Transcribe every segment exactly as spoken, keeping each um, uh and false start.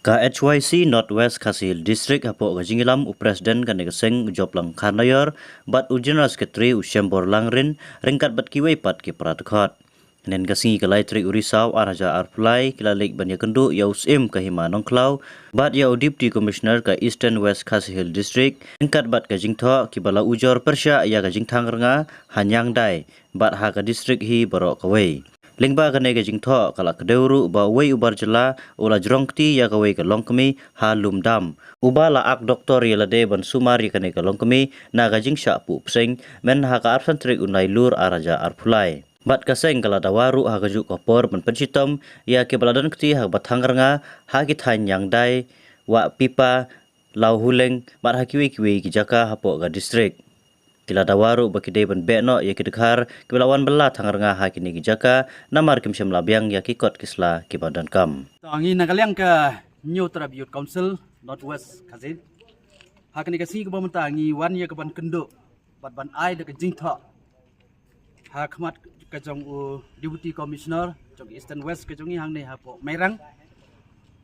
Ka H Y C North West Khasi Hills District hapoh ka jingïalam u President kane ka seng u Joplang Kharnaior bad u General Secretary u Shembor Langrin ryngkat bad kiwei pat ki para dkhot. Hynnin ka sngi ka lai tarik u Risaw ar hajar arphew lai ki la leit ban ïakynduh ïa u Syiem ka Hima Nongkhlaw bad ïa u Deputy Commissioner ka Eastern West Khasi Hills District ryngkat bad ka jingthoh kiba la ujor pyrshah ïa ka jingthang rnga ha Nyangdai bad ha ka district hi baroh kawei. Lyngba kane ka jingthoh ka la kdew ruh ba uwei u bar jylla u la jrong kti ïa kawei ka longkmie ha Lumdam, uba la ak doktor ïa lade ban sumar ïa kane ka longkmie na ka jingshah puh pseng, myn ha ka arphew san tarik u Nailur ar hajar arphew lai. Bad ka seng ka la dawa ruh ha kajuh ka por ban pynshitom ïa kiba la don kti ha kaba thang rnga ha ki thaiñ Nyangdai, Wahpipa, Lawhuleng bad ha kiwei kiwei ki jaka hapoh ka district. Ki la dawa ruh ba ki dei ban beh noh ïa ki dkhar kiba la wan bylla thang rnga ha kine ki jaka namar kim shym la biang ïa ki kot ki sla kiba donkam. To, ngi na ka liang ka Hynñiewtrep Youth Council North West Khasi Hills, ha kane ka sngi kaba mynta ngi wan ïa ka ban kynduh bad ban ai da ka jingthoh ha khmat ka jong u Deputy Commissioner jong Eastern West ka jong ngi hangne hapoh Mairang.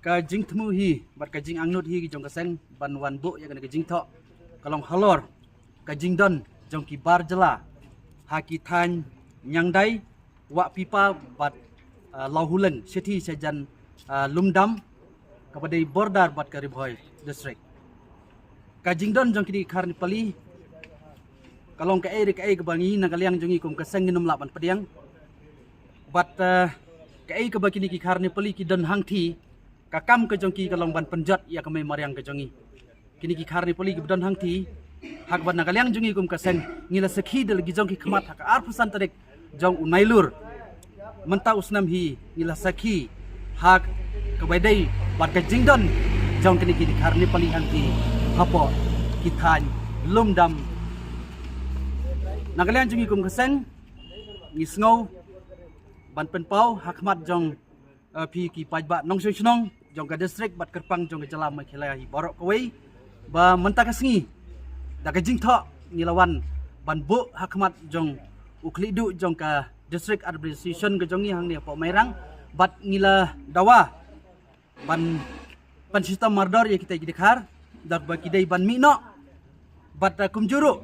Ka jingthmu hi bad ka jingangnud hi ka jong ka seng ban wan buh ïa kane ka jingthoh ka long halor ka jingdon jong ki bar jylla ha ki thaiñ Nyangdai, Wahpipa bad, ah, Lawhuleng, shithi shajan, ah, Lumdam, kaba dei border bad ka Ri Bhoi District. Ka jingdon jong kine ki khar Nepali ka long kaei re kaei kaba ngi na ka liang jong ngi kum ka seng ngin ym lah ban pdiang. Bad, ah, kaei kaba kine ki khar Nepali ki don hangthie, ka kam ka jong ki ka long ban pynjot ïa ka mei mariang ka jong ngi. Kine ki khar Nepali kiba don hangthie, ha kaba na ka liang jong ngi kum ka seng ngi la sakhi da la ki jong ki khmat ha ka arphew san tarik jong u Nailur mynta u snem hi, ngi la sakhi ha kaba dei bad ka jingdon jong kine ki khar Nepali hangthie hapoh ki thaiñ Lumdam. Na ka liang jong ngi kum ka seng ngi sngew ban pynpaw ha khmat jong, eh, phi ki paidbah nongshong shnong jong ka district bad kyrpang jong ka jylla Meghalaya hi baroh kawei ba mynta ka sngi da ka jingthoh ngi la wan ban buh ha khmat jong u khlieh duh jong ka District Administration ka jong ngi hangne hapoh Mairang bad ngi la dawa ban pynshitom mardor ïa kita ki dkhar da ba ki dei ban mih noh bad, eh, kumjuh ruh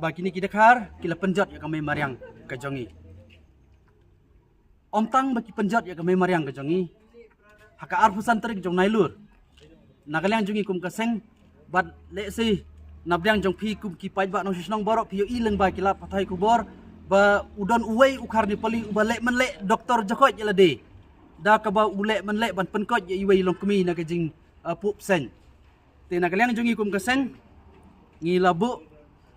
ba kine ki dkhar ki la pynjot ïa ka mei mariang ka jong ngi. Ym tang ba ki pynjot ïa ka mei mariang ka jong ngi ha ka arphew san tarik jong Nailur, na ka liang jong ngi kum ka seng bad lehse na pdiang jong phi kum ki paidbah nongshong shnong baroh phi ïohi lyngba ki lad pathai khubor ba u don uwei u khar Nepali uba leh mynleh doktor jakoit ïa lade da kaba u leh mynleh ban pynkoit ïa iwei i longkmie na ka jing, ah, puh pseng. Te na ka liang jong ngi kum ka seng ngi la buh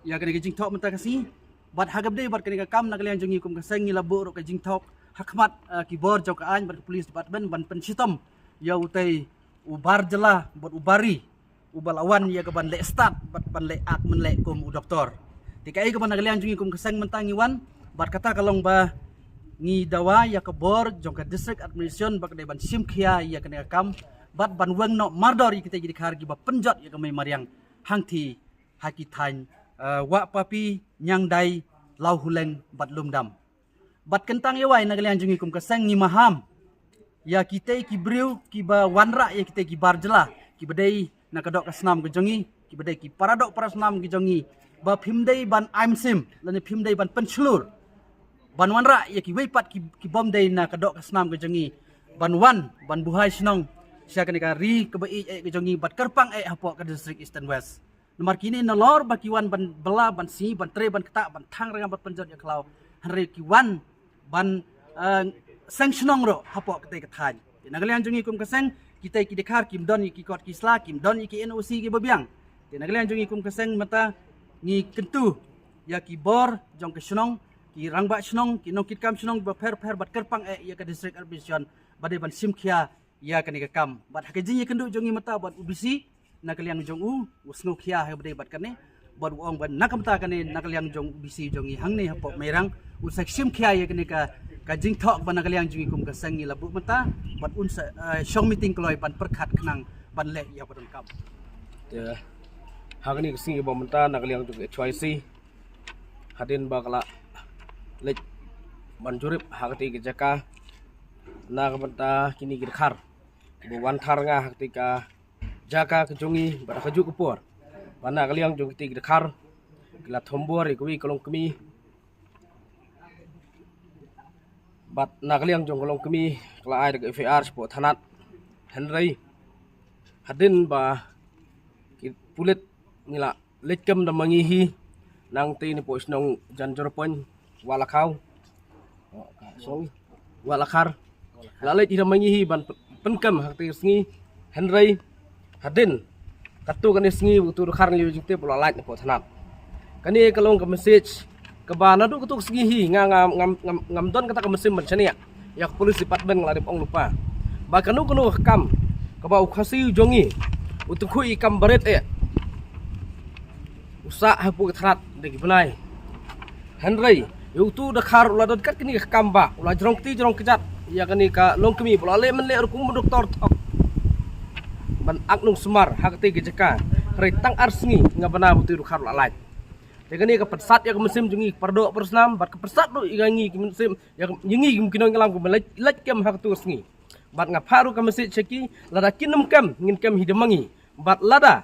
ïa kane ka jingthoh mynta ka sngi bad ha kaba dei bad kane ka kam na ka liang jong ngi kum ka seng ngi la buh ruh ka jingthoh ha khmat, ah, ki bor jong ka aiñ bad ka police department ban pynshitom ïa utei u bar jylla bad u bar ri uba la wan ïa ka ban leh stad bad ban leh ak mynleh kum u doktor. Te kaei kaba na ka liang jong ngi kum ka seng mynta ngi wan bad kata ka long ba ngi dawa ïa ka bor jong ka District Administration ba ka dei ban shim khia ïa kane ka kam bad ban weng noh mardor ïa kita ki dkhar kiba pynjot ïa ka mei mariang hangthie ha ki thaiñ, eh, Wahpapi, Nyangdai, Lawhuleng bad Lumdam. Bad kyntang ïa wai na ka liang jong ngi kum ka seng ngi maham ïa kitei ki briew kiba wanrah ïa kitei ki bar jylla kiba dei na ka doh ka snam ka jong ngi, kiba dei ki para doh para snam ka jong ngi ba phim dei ban ai mynsiem lane phim dei ban pynshlur ban wanrah ïa kiwei pat ki, ki bym dei na ka doh ka snam ka jong ngi ban wan ban buhai shnong sha kane ka ri kaba ïeit eh ka jong ngi bad kyrpang eh hapoh ka District Eastern West. Namar kine nalor ba ki wan ban bylla ban sngi ban trei ban ktah ban thang rnga ban pynjot ïa khlaw, hynrei ki wan ban, eh, seng shnong ruh hapoh katei ka thaiñ. Te na ka liang jong ngi kum ka seng kitei ki dkhar kim don ïa ki kot ki sla, kim don ïa ki N O C kiba biang. Te na ka liang jong ngi kum ka seng mynta ngi kyntu ïa ki bor jong ka shnong, ki rangbah shnong, ki nongkitkam shnong ba pher pher bad kyrpang eh ïa ka District Administration ba dei ban shim khia ïa kane ka kam. Bad ha ka jingïakynduh jong ngi mynta bad u D C na ka liang jong u, u sngew khia ha kaba dei bad kane bad u ong ba na ka bynta kane na ka liang jong u D C jong ngi hangne hapoh Mairang u sa shim khia ïa kane ka, ka jingthoh ba na ka liang jong ngi kum ka seng ngi la buh mynta bad un sa, eh, shong meeting kloi ban pyrkhat khnang ban leh ïa ba donkam. Te ha kane ka sngi ba mynta na ka liang jong ka H Y C hadien ba ka la leit ban jurip ha katei ka jaka na ka bynta kine ki dkhar ba wan thar nga ha kata ka jaka ka jong ngi bad ha kajuh ka por ba na ka liang jong kata ka dkhar ki la thombor ïa kawei ka longkmie. Bad na ka liang jong ka longkmie ka la ai da ka F I R shapoh thanat. Hynrei hadien ba ki pulit ngi la leit kem da ma ngi hi nangta napoh shnong Janjorpon, Wah Lakhaw, shnong Wah Lakhar. La leit hi da ma ngi hi ban pynkem ha kata ka sngi. Hynrei hadien katto katne sngi utu u dkhar ngi ïoh jingtip u la lait napoh thanat. Kane ka long ka message kaba naduh katto ka sngi hi nga ngam ngam ngam ngam don kata ka mynsiem ban shaniah ïa ka police department. Nga la dep ong lypa ba kano kano ka kam kaba u Khasi u jong ngi u tyngkhuh ïa ka kam barit eh u sah hapoh ka thanat da ki bnai. Hynrei ïa utu u dkhar u la don kat kane ka kam ba u la jrong kti jrong kjat ïa kane ka longkmie ba u la leh mynleh rukom u doktor thok ban ak nong sumar ha kata ka jaka. Hynrei tang ar sngi nga bna ba utu u dkhar u la lait. Te kane ka pynsat ïa ka mynsiem jong ngi para doh para snam bad ka pynsat ruh ïa ngi ki mynsiem ïa ngi ki nongïalam kiba lait lait kem ha katu ka sngi. Bad nga phah ruh ka message sha ki, lada kin ym kem ngin kem hi da ma ngi. Bad lada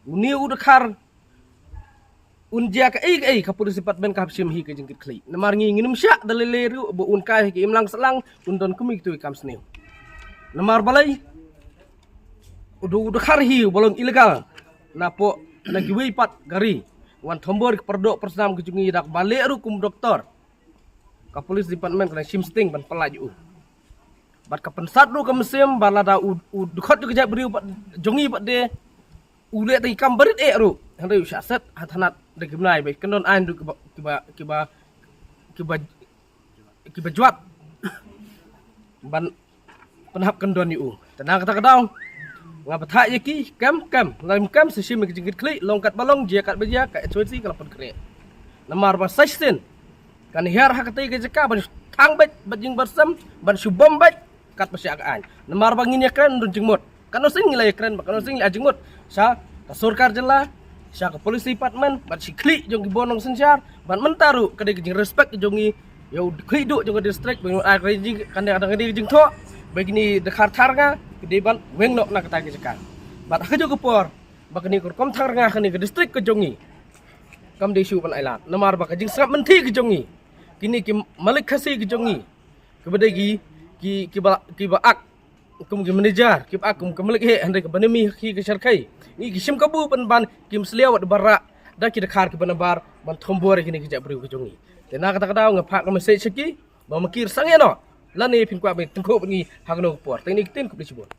une u dkhar un jia kaei kaei ka police department ka hap shim hi ka jingkitkhlieh. Namar ngi ngin ym shah da lei lei ruh ba un kai ha ka imlang sahlang un don kum ïa kitu ki kam sniew. Namar balei u dkhar hi uba long illegal napoh na kiwei pat ka ri wan thombor ki para doh para snam ki jong ngi da kaba leh ruh kum doktor. Ka police department ka dang shim sting ban pyllait ïa u. Bad ka pynsat ruh ka mynsiem ba lada u dkhot jong ka jaitbynriew jong ngi pat de u leh tang ki kam barit eh ruh hynrei u shah set ha thanat da ki bnai ba ki kyndon aiñ ruh kiba kiba kiba kiba jwat ban pynhap kyndon ïa u. Te na kata ka daw nga batai ïa ki kem kem, lada ym kem sa shim ïa ka jingkitkhlieh, long katba long, jia katba jia, ka H Y C ka la pynkhreh. Namar ba sa shisien kan hiar ha kata ka jaka ban thang beit bad jingbarsem, ban shu bom beit katba shah ka aiñ. Namar ba ngin ïakren don jingmut. Katno sien ngi la ïakren bad katno sien ngi la ai jingmut sha ka sorkar jylla, sha ka police department bad sha ki khlieh jong ki bor nongsynshar. Bad mynta ruh ka dei ka jingrespect jong ngi ïa u khlieh duh jong ka district ba ngi ai ka jing, ka dei ka jingthoh ba kine dkhar thar nga ki dei ban weng noh na kata ka jaka. Bad ha kajuh ka por ba kane ka rukom thar nga ha kane ka district ka jong ngi kam dei shuh ban ai lad namar ba ka jingsngap mynthi ka jong ngi, kine ki malik Khasi ka jong ngi, kiba dei ki ki kiba kiba ak kum ki manager, kiba ak kum ki malik heh, hynrei kaba nimi hi ka shyrkhei. Ngi ki shim kabu pynban ki msliaw bad barah da ki dkhar kiba nabar ban thombor ïa kine ki jaitbynriew ki jong ngi. Te na kata ka daw nga phah ka message sha ki ba ma ki sangeh noh lane phin kwah ban tyngkhuh bad ngi ha kano ka por. Te kine ki ktien, khublei shibun.